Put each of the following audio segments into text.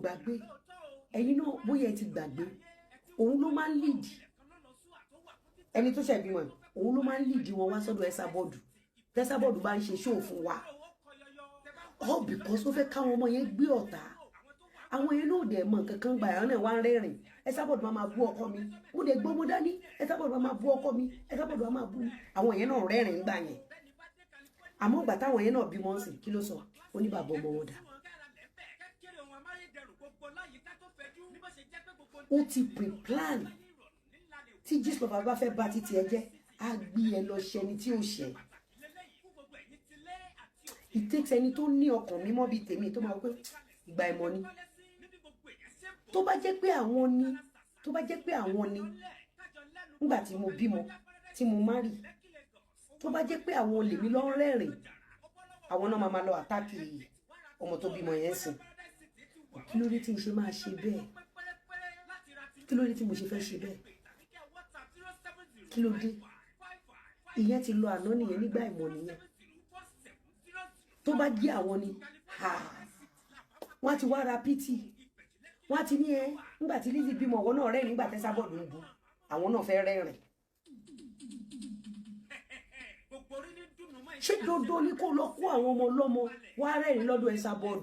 Gbàgbé, ẹ̀yin náà, bóyá ẹ ti gbàgbé, òun ló máa ń lead ẹni tó ṣẹ̀ bímọ, òun ló máa ń lead wọn wá sọ́dọ̀ Esabod. T'Esabod bá ń ṣe show fún wa, all because ó fẹ́ káwọn ọmọ yẹn gbé ọ̀tá. Àwọn yẹn náà dẹ̀ mọ̀ nǹkan kan gbà, àwọn náà wá ń rẹ́rìn. Esabod máa máa bú ọkọ mi, mo dẹ̀ gbọ́ mo dání. Esabod máa máa bú ọkọ mi, Esabod máa máa bú mi. Àwọn yẹn náà rẹ́rìn gbà yẹn. Àmọ́ ìgbà táwọn yẹn náà bímọ ń sìn, kí ló sọ? Ó ní bàbá ọmọ wọn dà. Ó ti pre-plan. Tí Gistlover bá fẹ́ bá títí ẹ jẹ́, á gbé ẹ lọ ṣẹni tí ò ṣẹ. It takes ẹni tó ní ọkàn mímọ́ bíi tèmi tó máa wọ pé ìgbà ìmọ̀ ni. Tó bá jẹ́ pé àwọn ni, tó bá jẹ́ pé àwọn ni, nígbà tí mo bímọ, tí mo marry, tó bá jẹ́ pé àwọn lèmi lọ rẹ́rìn, àwọn náà máa ma lọ attack ọmọ tó bímọ yẹn sìn. Kí ló dé tí mo ṣe máa ṣe bẹ́ẹ̀? Kí ló dé tí mo ṣe fẹ́ ṣe bẹ́ẹ̀? Kí ló dé? Ìyẹn ti lọ àná nìyẹn, nígbà ìmọ̀ nìyẹn. Tó bá jẹ́ àwọn ni, wọ́n á ti wá ra pt, wọ́n á ti ní ẹ nígbà tí Lizzy bímọ, ọwọ́ náà rẹ́rìn. Nígbà t'Esabod ń bu, àwọn náà fẹ́ rẹ́rìn. Ṣé dandan ni kó lọ kó àwọn ọmọ ọlọ́mọ wá rẹ́rìn lọ́dọ̀ Esabod?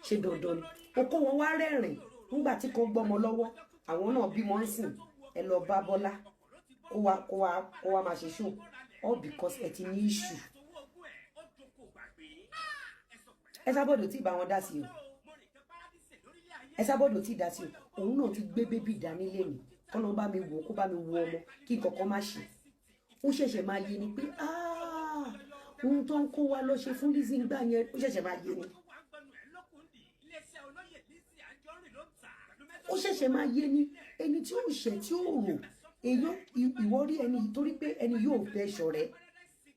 Ṣé dandan ni o kó wọn wá rẹ́rìn nígbà tí kan gbọ́mọ lọ́wọ́? Àwọn náà bímọ ń sìn, ẹ lọ bá Bọ́lá kó wá máa ṣe show, all because ẹ ti ní issue. Esabod tí ì bá wọn dá sí o. Esabod tí ì dá sí o. Òun náà ti gbé baby dání lẹ́nu. Kọ́nà bá mi wò, kó bá mi wo ọmọ, kí nǹkan má ṣe. Ó ṣẹ̀ṣẹ̀ máa yé ni pé ohun tó ń kó wa lọ ṣe fún Lizzy ńgbà yẹn, ó ṣẹ̀ṣẹ̀ máa yé ni. Ó ṣẹ̀ṣẹ̀ máa yé ni. Ẹni tí ó ṣẹ̀, tí ó rò èèyàn, ìwọ rí ẹni torí pé ẹni yóò fẹ́ ṣọ̀rẹ́,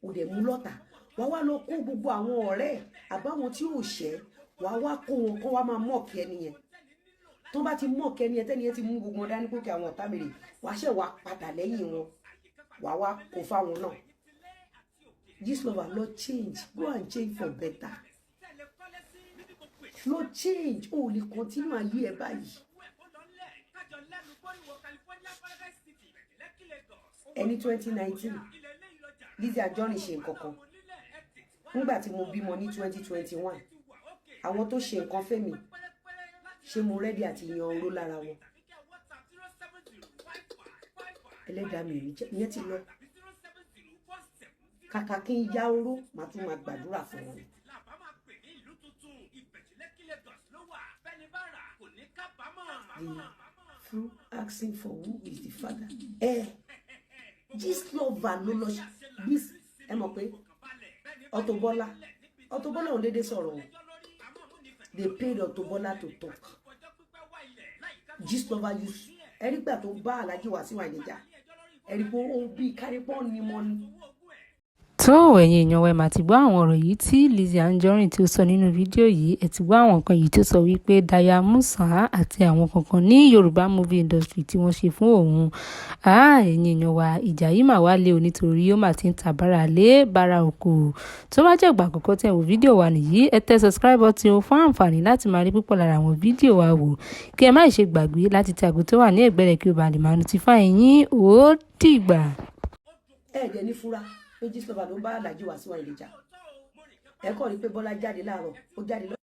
ò dẹ̀ mú lọ́tà, wàá wá lọ kó gbogbo àwọn ọ̀rẹ́ àbáwọn tí ò ṣẹ̀, wàá wá kó wọn kó wá máa mock ẹni yẹn. Tó bá ti mock ẹni yẹn, tẹ́ni yẹn ti mú gbogbo wọn dání pókè, àwọn ọ̀tá mi rè, wàá ṣẹ̀ wá padà lẹ́yìn wọn, wàá wá kó fáwọn náà. Gistlover, lọ change. Go and change for better. Lọ change. O lè continue ayé ẹ báyìí. Ẹni 2019, Lizzy Anjorin ṣe nǹkan kan nígbà tí mo bímọ ní 2021. Àwọn tó ṣe nǹkan fẹ́mi, ṣé mo ready àti yan oró lára wọn? Ẹlẹ́dàá mi ò ní jẹ́. Ìyẹn ti lọ. Kàkà kí n yá oró, màá tún máa gbàdúrà fún wọn. The through asking for who is the father. Ẹ Gistlover ló lọ bí. Ẹ mọ̀ pé Auto Bola, Auto Bola ò dédé sọ̀rọ̀ o. They paid Auto Bola to talk. Gistlover use ẹ̀rí gbà tó bá Alhaji Wasiu Ayinde jà, ẹ̀rí pé ó bí kárípọ̀ ni mo ní. Tó, ẹ̀yin èèyàn wa, ẹ mà ti gbọ́ àwọn ọ̀rọ̀ yìí tí Lizzy Anjorin tí ó sọ nínú fídíò yìí. Ẹ ti gbọ́ àwọn nǹkan yìí tí ó sọ wípé Daya Musa àti àwọn kankan ní Yorùbá movie industry tí wọ́n ṣe fún òun. Ẹ̀yin èèyàn wa, ìjà yìí mà wá lé o, nítorí ó mà ti ń ta bára lé bára oko. Tó bá jẹ́ ìgbà àkọ́kọ́ tí ẹ wò fídíò wa nìyí, ẹ tẹ subscribe button o fún àǹfààní láti máa rí púpọ̀ lára àwọn fídíò wa wò. Kí ẹ má ṣe gbàgbé láti tẹ àgọ́ tó wà ní ẹ̀gbẹ́ rẹ̀ kí ó bá lè máa notify yín. Ó dìgbà. Ẹ̀ẹ́dẹ̀ ní fúra pé Gistlover ló ń bá Alhaji Wasiu Ayinde jà. Ẹ kọ́ rí pé Bọ́lá jáde láàárọ̀, ó jáde lọ.